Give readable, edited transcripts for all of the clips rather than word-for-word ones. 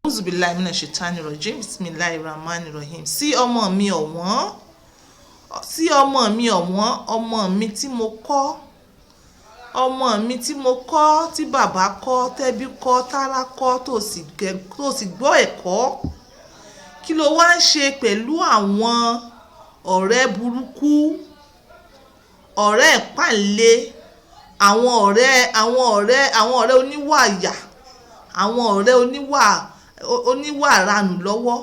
Auzubillahi minash shaitani rajim. Bismillahir rahmanir rahim. Sí ọmọ mi ọ̀wọ́n, sí ọmọ mi ọ̀wọ́n, ọmọ mi tí mo kọ́, ọmọ mi tí mo kọ́, tí bàbá kọ́, tẹ́bí kọ́, tárá kọ́, tó sì gbọ́ ẹ̀kọ́. Kí ló wá ń ṣe pẹ̀lú àwọn ọ̀rẹ́ burúkú, ọ̀rẹ́ ìpáǹle, àwọn ọ̀rẹ́ oníwà ìyà, àwọn ọ̀rẹ́ oníwà ranù lọ́wọ́?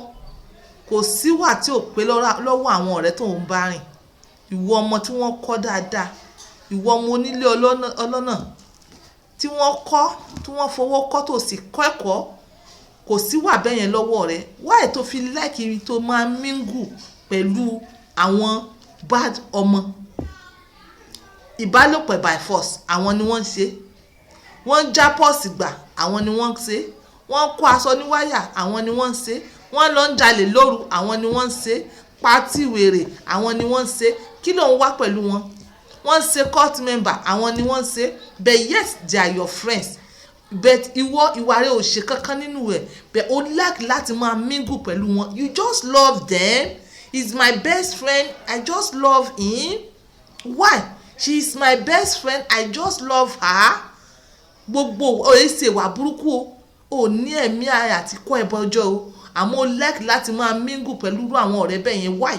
Kò síwà tí ò pé lọ́wọ́ àwọn ọ̀rẹ́ tó ń bá rìn. Ìwọ ọmọ tí wọ́n kọ́ dáadáa, ìwọ ọmọ onílé ọlọ́nà tí wọ́n kọ́, tí wọ́n fowó kọ́, tó sì kọ́ ẹ̀kọ́, kò síwà bẹ́ẹ̀ yẹn lọ́wọ́ rẹ. Why tó fi like tó máa mingle pẹ̀lú àwọn bad ọmọ? Ìbálòpọ̀ by force, àwọn ni wọ́n ń ṣe. Wọ́n ń já purse gbà, àwọn ni wọ́n ń ṣe. Wọ́n ń kó aṣọ ní wáyà, àwọn ni wọ́n ń ṣe. Wọ́n lọ ń jalè lóru, àwọn ni wọ́n ń ṣe. Party wèrè, àwọn ni wọ́n ń ṣe. Kí ló ń wá pẹ̀lú wọn? Wọ́n ń ṣe cult member, àwọn ni wọ́n ń ṣe. But yet they are your friends. But ìwọ, ìwà rẹ ò ṣe kankan nínú ẹ̀, but o like láti máa mingle pẹ̀lú wọn. You just love them. "He's my best friend, I just love him." Why? "She is my best friend, I just love her." Gbogbo òye ṣe ìwà burúkú o, ò ní ẹ̀mí àti kọ́ ẹ̀bọ ọjọ́ o, àmọ́ o like láti máa mingle pẹ̀lú irú àwọn ọ̀rẹ́ bẹ́ẹ̀ yẹn. Why?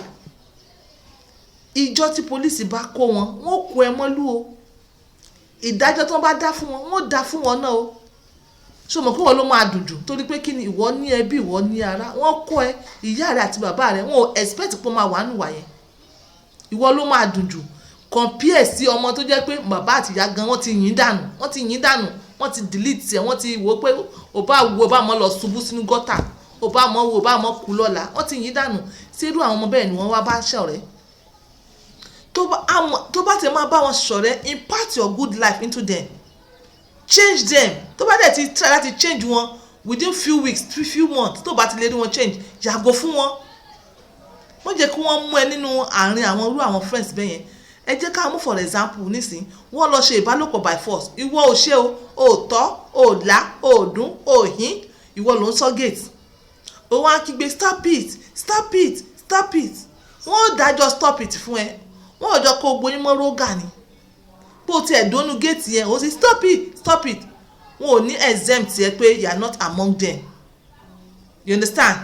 Ìjọ tí police bá kó wọn, wọ́n kó ẹ mọ́lú o. Ìdájọ́ tí wọ́n bá dá fún wọn, wọ́n dá fún wọn náà o. Ṣé o mọ̀ pé wọ́n ló máa dùn jù? Torí pé kí ni? Ìwọ ní ẹbí, ìwọ ní ara. Wọ́n kó ẹ, ìyá rẹ àti bàbá rẹ, wọn ò expect pé ó máa wà nùwà yẹn. Ìwọ ló máa dùn jù compare sí ọmọ tó jẹ́ pé bàbá àti ìyá gan, wọ́n ti yín dànù, wọ́n ti yín dànù, wọ́n ti delete ẹ̀. Wọ́n ti wò ó pé ò bá wo, ò bá mọ́ lọ ṣubú sínú gọ́tà, ò bá mọ́ wo, ò bá mọ́ kú lọ́la. Wọ́n ti yín dànù. Ṣé irú àwọn ọmọ bẹ́ẹ̀ ni wọ́n wá bá ṣọ̀rẹ́? Tó bá ti máa bá wọn ṣọ̀rẹ́, impart your good life into them, change them. Tó bá dẹ̀ ti try láti change wọn within few weeks, few months, tó bá ti lè rí wọn change, yàgò fún wọn. Wọ́n jẹ́ kí wọ́n mú ẹ nínú àárín àwọn irú àwọn friends bẹ́ẹ̀ yẹn. Ẹ jẹ́ ká mú for example nísìn, wọ́n lọ ṣe ìbálòpọ̀ by force. Ìwọ ò ṣe o, ò tọ́, ò là, ò dún, ò hín. Ìwọ ló ń sọ gate, ó wá kígbe, "Stop it, stop it, stop it." Wọ́n ò dájọ́ stop it fún ẹ. Wọ́n ò jọ kó gboyún mọ́ rógà ni bó o tiẹ̀ dónú gate yẹn, ó sì "Stop it, stop it." Wọn ò ní exempt ẹ pé you are not among them. You understand?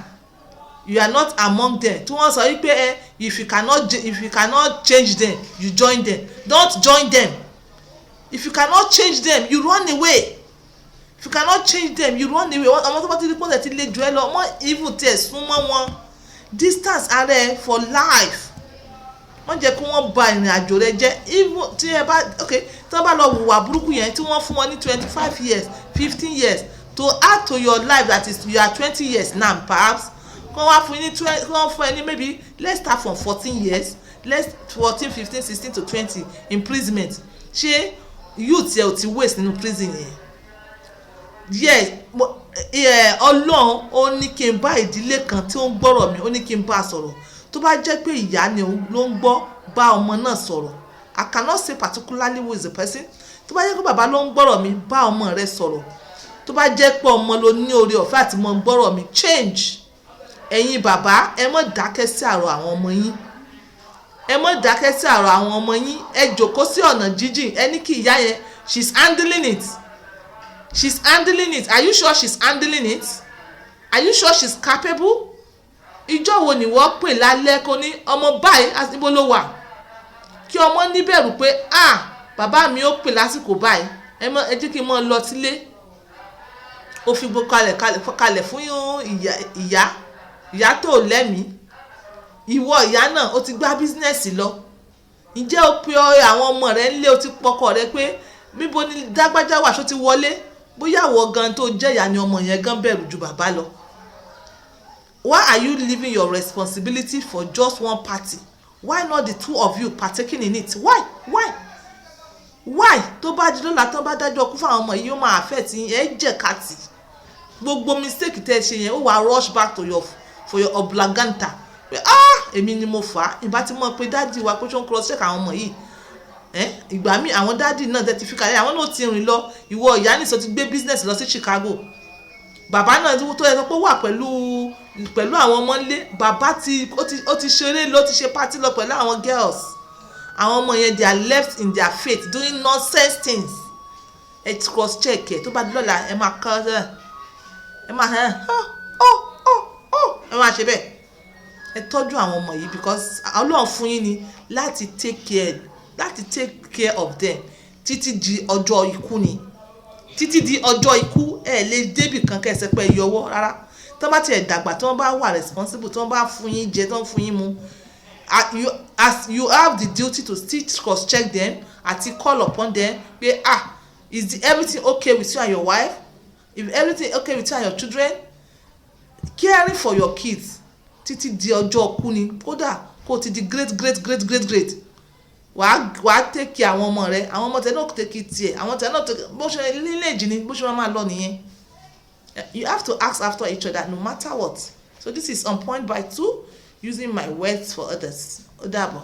You are not among them. Tí wọ́n sọ wípé ẹ if you cannot change them, you join them. Don't join them. If you cannot change them, you run away. If you cannot change them, you run away. Ọmọ tó bá ti di pọ́ńtẹ̀ ti lè jù ẹ lọ, mọ́ even tiẹ̀ sún mọ́ wọn, distance ara ẹ for life. Wọ́n jẹ́ kí wọ́n ba ìrìn àjò rẹ jẹ́. Even tí ẹ bá, ok, tí wọ́n bá lọ hùwà burúkú yẹn, tí wọ́n fún wọn ní 25 years, 15 years to add to your life, that is, you are 20 years now, perhaps kí wọ́n wá fún yín ní 20, kí wọ́n fún ẹ ní maybe, let's start from 14 years, let's 14, 15, 16 to 20 imprisonment. Ṣé youth yẹ ò ti waste nínú prison yẹn? Yes. Ọlọ́run ó ní kí n bá ìdílé kan tí ó ń gbọ́rọ̀ mi, ó ní kí n bá a sọ̀rọ̀. Tó bá jẹ́ pé ìyá ni ló ń gbọ́, bá ọmọ náà sọ̀rọ̀. I cannot say particularly who is the person. Tó bá jẹ́ pé bàbá ló ń gbọ́rọ̀ mi, bá ọmọ rẹ sọ̀rọ̀. Tó bá jẹ́ pé ọmọ ló ní oore ọ̀fẹ́ àti mọ gbọ́rọ̀ mi, change. Ẹ̀yin bàbá, ẹ má dákẹ́ sí àrò àwọn ọmọ yín. Ẹ má dákẹ́ sí àrò àwọn ọmọ yín. Ẹ jòkó sí ọ̀nà jíjìn. Ẹ ní kí ìyá yẹn, she's handling it, she's handling it. Are you sure she's handling it? Are you sure she's capable? Ìjọ wo ni wọ́n pè lálẹ́ kó ní ọmọ báyìí, ibo ló wà? Kí ọmọ níbẹ̀rù pé, "Ah, bàbá mi ó pè lásìkò báyìí, ẹ mọ, ẹ jẹ́ kí n mọ́ lọ sílé." Ó fi gbó kalẹ̀ kalẹ̀ fún ìyá, ìyá, ìyá tó lẹ́mìí. Ìwọ ìyá náà, ó ti gbá business lọ. Ǹjẹ́ o pe àwọn ọmọ rẹ ńlé? O ti pọkọ rẹ pé níbo ni dágbájá wà? Ṣó ti wọlé? Bóyá àwọ̀ gan tó jẹ́ ìyá ni ọmọ yẹn gan bẹ̀rù ju bàbá lọ. Why are you leaving your responsibility for just one party? Why not the two of you partaking in it? Why, why, why? Tó bá di lọ́la, tó bá dájọ́ kú fún àwọn ọmọ yìí, ó máa affect yín. Ẹ jẹ́ kàtì gbogbo mistake tẹ́ ẹ ṣe yẹn, ó wàá rush back to your for your oblongata pé, "Ah, èmi ni mo fà á. Ìbá ti mọ̀ pé daddy wa pé ṣó ń cross check àwọn ọmọ yìí." Ìgbà míì, àwọn daddy náà tẹ́ ti fi kalẹ̀, àwọn náà ti rìn lọ. Ìwọ ìyá nìsọ ti gbé business lọ sí Chicago. Bàbá náà tó yẹ kó wà pẹ̀lú àwọn ọmọ nílé, bàbá ti ó ti ṣeré lọ, ó ti ṣe party lọ pẹ̀lú àwọn girls. Àwọn ọmọ yẹn, they are left in their fate doing nonsense things. Ẹ cross check ẹ. Tó bá di lọ́la, ẹ máa kọ́ ẹ, ẹ máa ẹ ọ ọ ọ ọ ẹ máa ṣe bẹ́ẹ̀. Ẹ tọ́jú àwọn ọmọ yìí because Ọlọ́run fún yín ni láti take care of them títí di ọjọ́ ikú ni, títí di ọjọ́ ikú. Ẹ lè débì kan kẹsẹ̀ pé yọwọ́ rárá. Tí wọ́n bá tiẹ̀ dàgbà, tí wọ́n bá wà responsible, tí wọ́n bá fún yín jẹ, tí wọ́n fún yín mu, as you have the duty to still cross check them àti call upon them pé, "Ah, is everything okay with you and your wife? If everything okay with you and your children?" Caring for your kids títí di ọjọ́ ikú ni. Kódà kó o ti di great great great great great, wàá take care àwọn ọmọ rẹ. Àwọn ọmọ tẹ náà take care tiẹ̀, àwọn tẹ náà take. Bó ṣe lineage ni, bó ṣe máa lọ nìyẹn. You have to ask after each other no matter what. So this is On Point by Two, using my words for others. Ó dàbọ̀.